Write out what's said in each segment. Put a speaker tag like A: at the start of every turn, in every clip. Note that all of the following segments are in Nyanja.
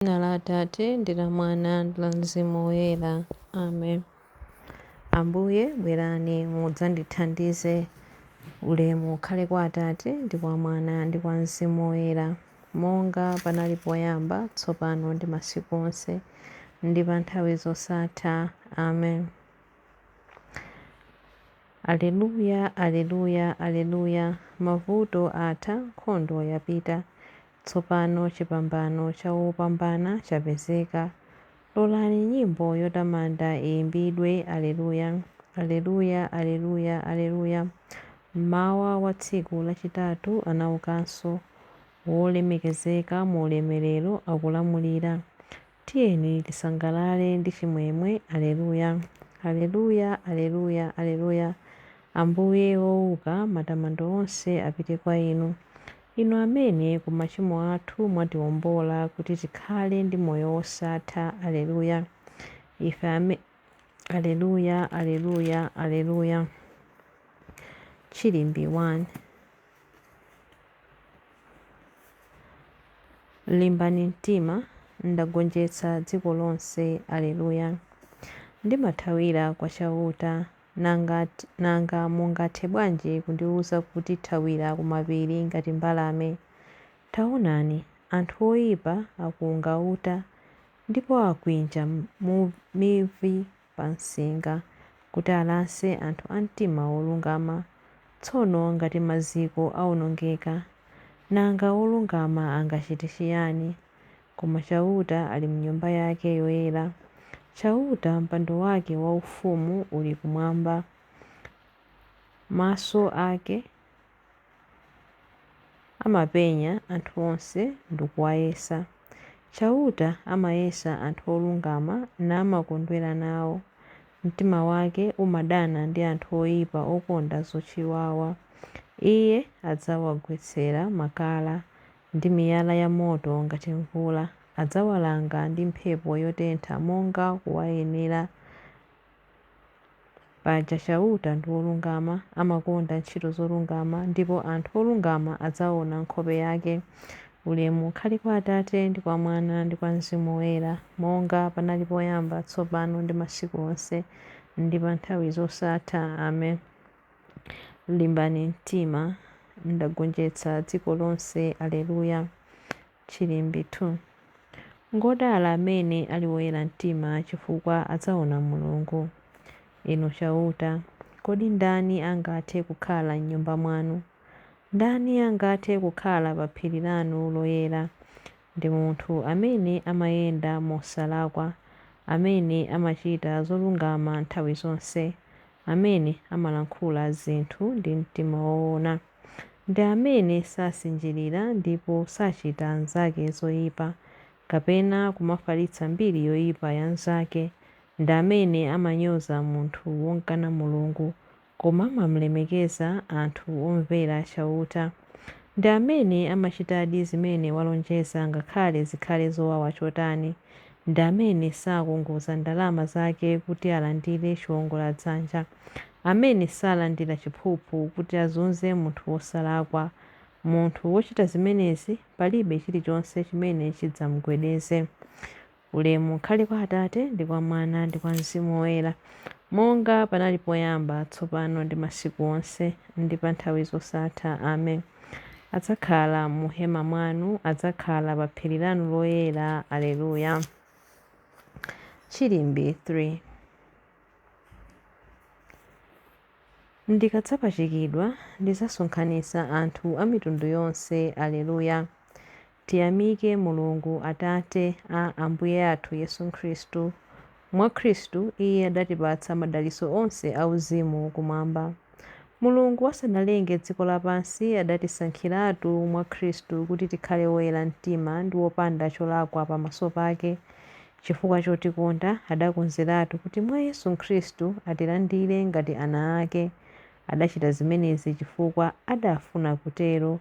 A: Dzina la Atate, ndi la Mwana, ndi la Mzimu Woyera. Amen. Ambuye, bwerani mudzandithandize. Ulemu ukhale kwa Atate, ndi kwa Mwana, ndi kwa Mzimu Woyera, monga panali poyamba, tsopano ndi masiku onse, ndi pa nthawi zosatha. Amen. Aleluya, aleluya, aleluya! Mavuto atha, nkhondo yapita. Tsopano chipambano cha wopambana chapezeka. Lolani nyimbo yotamanda iyimbidwe, Aleluya! Aleluya, aleluya, aleluya! M'mawa wa tsiku lachitatu anaukanso, wolemekezeka mu ulemerero akulamulira. Tiyeni tisangalale ndi chimwemwe, Aleluya! Aleluya, aleluya, aleluya! Ambuye wouka, matamando onse apite kwa Inu. Inu amene ku machimo athu mwatiwombola kuti tikhale ndi moyo wosatha. Aleluya. Ife ame, Aleluya, aleluya, aleluya. Chilimbi 1. Limbani mtima, ndagonjetsa dziko lonse. Aleluya. Ndimathawira kwa Chauta. Nanga mungathe bwanji kundiwuza kuti, Thawira ku mapiri ngati mbalame? Taonani, anthu oipa akunga uta, ndipo akwinja mivi pa nsinga, kuti alase anthu a mtima wolungama. Tsono ngati maziko aonongeka, nanga wolungama angachite chiyani? Koma Chauta ali m'Nyumba yake yoyera. Chauta mpando wake waufumu uli kumwamba. Maso ake amapenya anthu onse ndi kuwayesa. Chauta amayesa anthu olungama namakondwera nawo. Mtima wake umadana ndi anthu oipa okonda zachiwawa. Iye adzawagwetsera makala ndi miyala yamoto ngati mvula. Adzawalanga ndi mphepo yotentha monga kuwayenera. Paja Chauta ndi wolungama, amakonda ntchito zolungama, ndipo anthu olungama adzaona nkhope yake. Ulemu ukhale kwa Atate, ndi kwa Mwana, ndi kwa Mzimu Woyera, monga panali poyamba, tsopano ndi masiku onse, ndi pa nthawi zosatha. Amen. Limbani mtima, ndagonjetsa dziko lonse. Aleluya. Chilimbi 2. Ngodala amene ali woyera mtima, chifukwa adzaona Mulungu. Inu Chauta, kodi ndani angathe kukhala m'nyumba mwanu? Ndani angathe kukhala pa phiri lanu loyera? Ndi munthu amene amayenda mosalakwa, amene amachita zolungama nthawi zonse, amene amalankhula zinthu ndi mtima woona. Ndi amene sasinjirira ndipo sachita anzake zoipa, kapena kumafalitsa mbiri yoipa ya mnzake. Ndi amene amanyoza munthu wokana Mulungu, koma amalemekeza anthu omvera Chauta. Ndi amene amachitadi zimene walonjeza ngakhale zikhale zowawa chotani. Ndi amene sakongoza ndalama zake kuti alandire chiwongoladzanja, amene salandira chiphuphu kuti azunze munthu wosalakwa. Munthu wochita zimenezi palibe chilichonse chimene chidzamugwedeze. Ulemu ukhale kwa Atate, ndi kwa Mwana, ndi kwa Mzimu Woyera, monga panali poyamba, tsopano ndi masiku onse, ndi pa nthawi zosatha. Amen. Adzakhala mu hema mwanu, adzakhala pa phiri lanu loyera. Aleluya. Chilimbi 3. Ndikadzapachikidwa, ndidzasonkhanitsa anthu a mitundu yonse. Aleluya. Tiyamike Mulungu Atate a Ambuye athu Yesu Khristu. Mwa Khristu Iye adatipatsa madalitso onse auzimu kumwamba. Mulungu asanalenge dziko lapansi adatisankhiratu mwa Khristu kuti tikhale oyera mtima ndi opanda cholakwa pamaso pake. Chifukwa chotikonda, adakonzeratu kuti mwa Yesu Khristu atilandire ngati ana ake. Adachita zimenezi chifukwa adafuna kutero.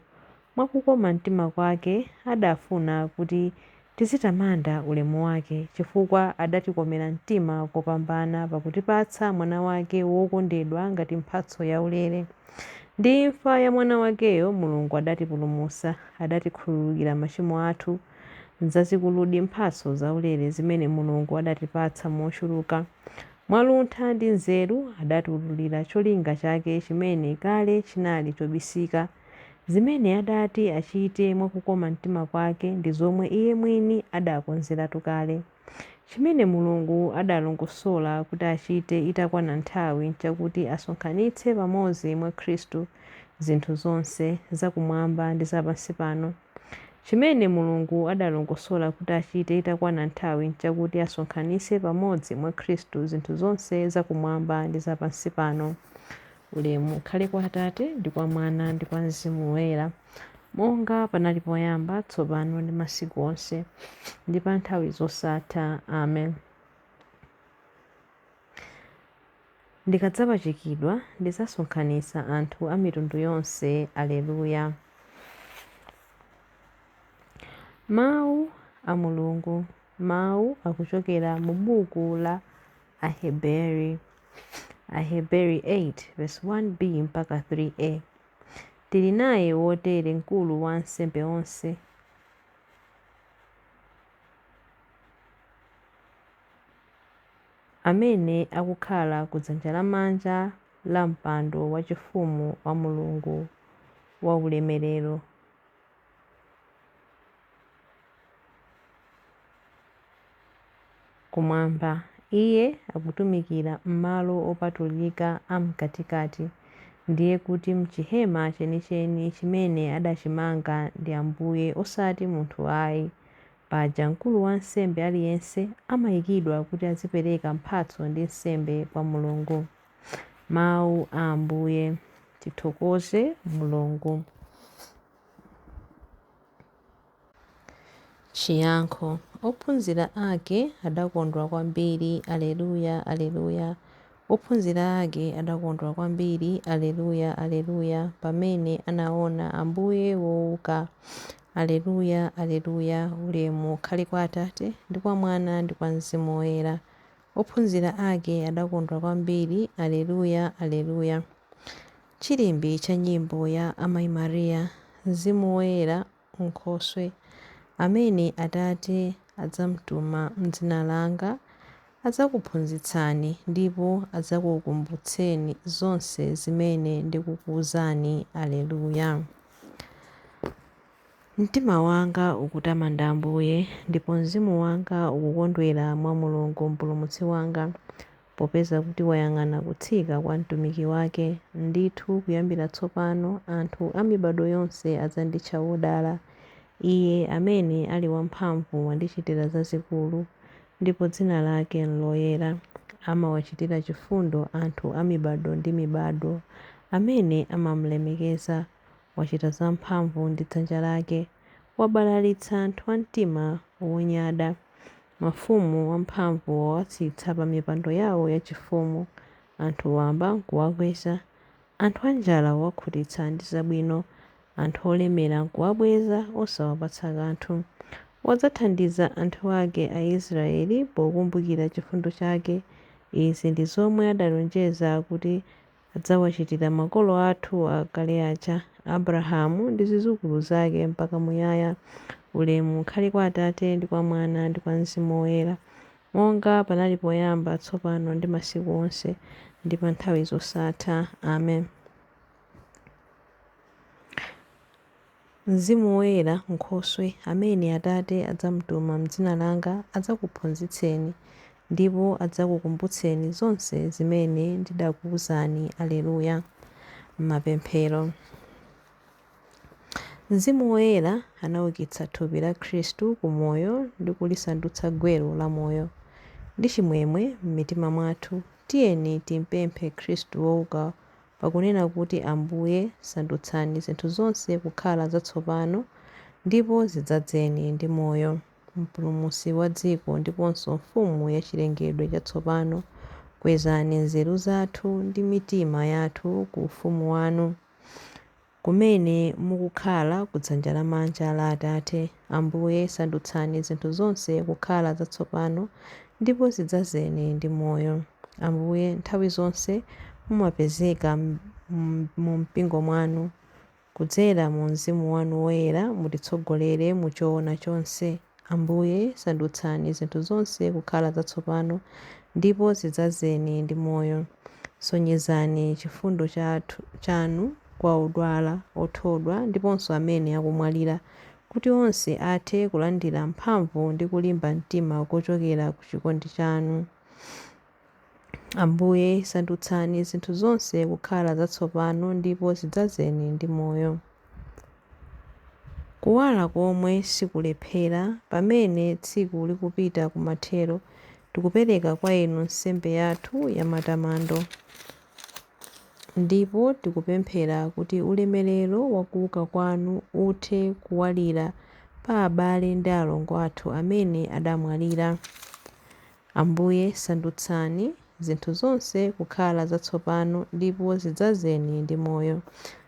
A: Mwa kukoma mtima kwake adafuna kuti tizitamanda ulemu wake, chifukwa adatikomera mtima kopambana pakutipatsa Mwana wake wokondedwa ngati mphatso yaulere. Ndi imfa ya Mwana wakeyo Mulungu adatipulumutsa, adatikhululukira machimo athu. Nzazikuludi mphatso zaulere zimene Mulungu adatipatsa mochuluka. Mwaluntha ndi nzeru adatiwululira cholinga chake chimene kale chinali chobisika. Zimene adati achite mwa kukoma mtima kwake ndi zomwe Iye mwini adakonzeratu kale. Chimene Mulungu adalongosola kuti achite itakwana nthawi nchakuti asonkhanitse pamodzi mwa Khristu zinthu zonse, zakumwamba ndi za pansi pano. Chimene Mulungu adalongosola kuti achite itakwana nthawi nchakuti asonkhanitse pamodzi mwa Khristu zinthu zonse zakumwamba ndi za pansi pano. Ulemu ukhale kwa Atate, ndi kwa Mwana, ndi kwa Mzimu Woyera, monga panali poyamba, tsopano ndi masiku onse, ndi pa nthawi zosatha. Amen. Ndikadzapachikidwa, ndidzasonkhanitsa anthu a mitundu yonse. Alleluya. Mawu a Mulungu. Mawu akuchokera mu buku la Aheberi. Aheberi 8 verse 1b mpaka 3a. Tili naye wotere mkulu wa ansembe onse, amene akukhala ku dzanja lamanja la mpando wachifumu wa Mulungu waulemerero kumwamba. Iye akutumikira m'malo opatulika am'katikati, ndiye kuti m'chihema chenicheni chimene adachimanga ndi Ambuye osati munthu ayi. Paja mkulu wa ansembe aliyense amayikidwa kuti azipereka mphatso ndi nsembe kwa Mulungu. Mawu a Ambuye. Tithokoze Mulungu. Chiyankho. Ophunzira ake adakondwa kwambiri. Alleluya, Alleluya. Ophunzira ake adakondwa kwambiri. Alleluya, Alleluya, pamene anaona Ambuye wouka. Alleluya, Alleluya. Ulemu ukhale kwa Atate, ndi kwa Mwana, ndi kwa Mzimu Woyera. Ophunzira ake adakondwa kwambiri. Alleluya, Alleluya. Chilimbi cha nyimbo ya Amayi Maria, Mzimu Woyera Nkhoswe, amene Atate adzamtuma m'dzina langa, adzakuphunzitsani ndipo adzakukumbutseni zonse zimene ndikukuwuzani. Alleluya. Mtima wanga ukutamanda Ambuye, ndipo mzimu wanga ukukondwera mwa Mulungu Mpulumutsi wanga, popeza kuti wayang'ana kutsika kwa mtumiki wake. Ndithu kuyambira tsopano anthu a mibadwo yonse adzanditcha wodala. Iye amene ali wamphamvu wandichitira zazikulu, ndipo dzina lake nloyera. Amawachitira chifundo anthu a mibadwo ndi mibadwo amene amamlemekeza. Wachita zamphamvu ndi dzanja lake, wabalalitsa anthu a mtima wonyada. Mafumu amphamvu wawatsitsa pa mipando yawo yachifumu, anthu wamba nkuwakweza. Anthu anjala wawakhutitsa ndi zabwino, anthu olemera nkuwabweza osawapatsa kanthu. Wadzathandiza anthu ake Aisraeli pokumbukira chifundo chake. Izi ndi zomwe adalonjeza kuti adzawachitira makolo athu akale aja, Abrahamu ndi zidzukulu zake mpaka muyaya. Ulemu ukhale kwa Atate, ndi kwa Mwana, ndi kwa Mzimu Woyera, monga panali poyamba, tsopano ndi masiku onse, ndi pa nthawi zosatha. Amen. Mzimu Woyera, Nkhoswe, amene Atate adzamtuma m'dzina langa, adzakuphunzitseni, ndipo adzakukumbutseni zonse zimene ndidakuwuzani. Alleluya. Mapemphero. Mzimu Woyera anaukitsa thupi la Khristu ku moyo ndi kulisandutsa gwero la moyo ndi chimwemwe m'mitima mwathu. Tiyeni timpemphe Khristu wouka pakunena kuti, Ambuye, sandutsani zinthu zonse kukhala zatsopano ndipo zidzadzeni ndi moyo. Mpulumutsi wa dziko ndiponso Mfumu ya chilengedwe chatsopano, kwezani nzeru zathu ndi mitima yathu ku ufumu wanu, kumene mukukhala ku dzanja lamanja la Atate. Ambuye, sandutsani zinthu zonse kukhala zatsopano ndipo zidzazeni ndi moyo. Ambuye, nthawi zonse mumapezeka mu mpingo mwanu. Kudzera mu Mzimu wanu Woyera mutitsogolere mu choona chonse. Ambuye, sandutsani zinthu zonse kukhala zatsopano ndipo zidzazeni ndi moyo. Sonyezani chifundo chanu kwa odwala, othodwa ndiponso amene akumwalira, kuti onse athe kulandira mphamvu ndi kulimba mtima kochokera ku chikondi chanu. Ambuye, sandutsani zinthu zonse kukhala zatsopano ndipo zidzazeni ndi moyo. Kuwala komwe sikulephera, pamene tsiku likupita kumathero, tikupereka kwa inu nsembe yathu yamatamando. Ndipo tikupemphera kuti ulemerero wa kuuka kwanu uthe kuwalira pa abale ndi alongo athu amene adamwalira. Ambuye, sandutsani zinthu zonse kukhala zatsopano ndipo zidzazeni ndi moyo.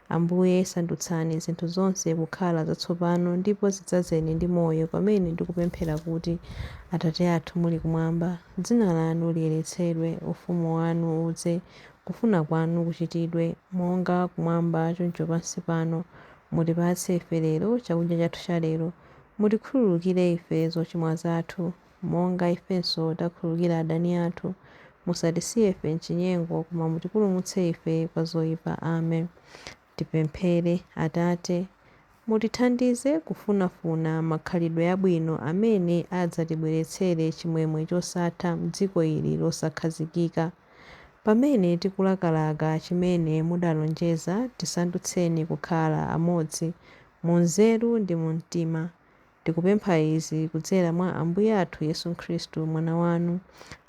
A: Ambuye, sandutsani zinthu zonse kukhala zatsopano ndipo zidzazeni ndi moyo, pamene ndikupemphera kuti: Atate athu muli kumwamba, dzina lanu liyeretsedwe, ufumu wanu udze, kufuna kwanu kuchitidwe, monga kumwamba choncho pansi pano. Mutipatse ife lero chakudya chathu cha lero. Mutikhululukire ife zochimwa zathu, monga ifenso takhululukira adani athu. Musatisiye ife m'chinyengo, koma mutipulumutse ife kwa zoyipa. Amen. Tipemphere. Atate, mutithandize kufunafuna makhalidwe abwino amene adzatibweretsere chimwemwe chosatha m'dziko ili losakhazikika. Pamene tikulakalaka chimene mudalonjeza, tisandutseni kukhala amodzi mu nzeru ndi mu mtima. Tikupempha izi kudzera mwa Ambuye athu Yesu Khristu, Mwana wanu,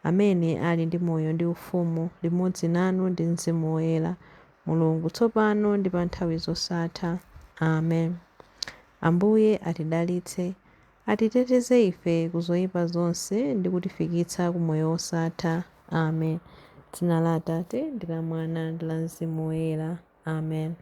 A: amene ali ndi moyo ndi ufumu limodzi nanu ndi Mzimu Woyera, Mulungu, tsopano ndi pa nthawi zosatha. Amen. Ambuye atidalitse, atiteteze ife ku zoyipa zonse ndi kutifikitsa ku moyo wosatha. Amen. Dzina la Atate ndi la Mwana ndi la Mzimu Woyera. Amen.